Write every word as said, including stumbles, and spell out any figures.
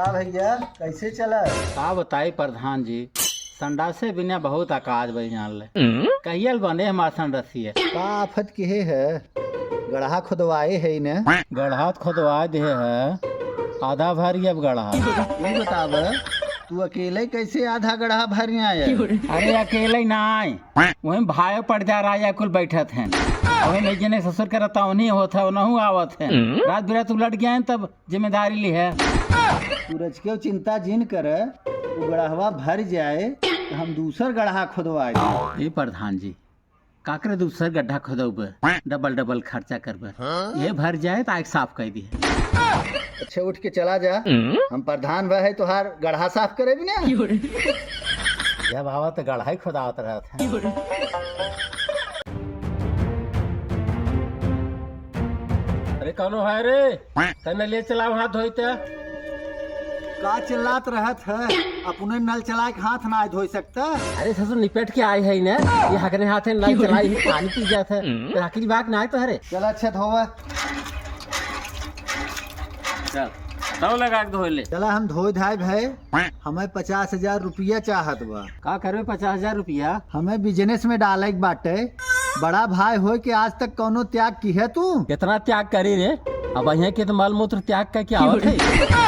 का भइया, कैसे चला? का बताई प्रधान जी, संडासे बिना बहुत अकाज बा जान ले। कहियल बने हमार संडसिया। का आफत किहे है? गड़हा खोदवाए है न? गड़हा त खोदवाए देहे है, आधा भरी अब गड़हा। ई बताव, तू अकेले कैसे आधा गड़हा भर आया? अरे अकेले नाहीं, वहीं भाई पड़ जा रहा है, कुल बैठत हैं। वहीं नहीं जने ससुर के रहता, उन्हीं होत है, उनहू आवत है। रात बिरात उलट गया है, तब जिम्मेदारी ली है। तू रचके चिंता जिन कर, तू गड़हवा भर जाए, तो हम दूसर गड़हा खोदवाए दे। ए प्रधान जी, काकरे दूसर गड्ढा खोदौबे, डबल डबल खर्चा करबे। ये भर जाए तो आग साफ कर दिए। अच्छा, उठ के चला जा, हम प्रधान वह है, तोहार गड़हा साफ करे भी ना। जब आवा तो गड़हा ही खोदावत रहत है। अरे कौनो है रे, तने ले चलाओ हाथ धोई ते। का चिल्लात रहत है? अपने नल चलाए के हाथ ना धोई सकता? अरे ससुर निपट के आए है ना, ये हकने हाथे नल चलाई है, पानी पी जात है। तो हकरी बात ना आए तो हरे। चल अच्छा धोवा। चल, तब लगा के धोए ले। चला हम धोए धाए भाई, हमें पचास हजार रुपया चाहत बा। का करबे पचास हजार रुपया? हमें बिजनेस में डाले के बाटे। बड़ा भाई होए के आज तक कौनो त्याग किहे तू? कितना त्याग करी रे? अब यहाँ के तो मल मूत्र त्याग करके आवत है।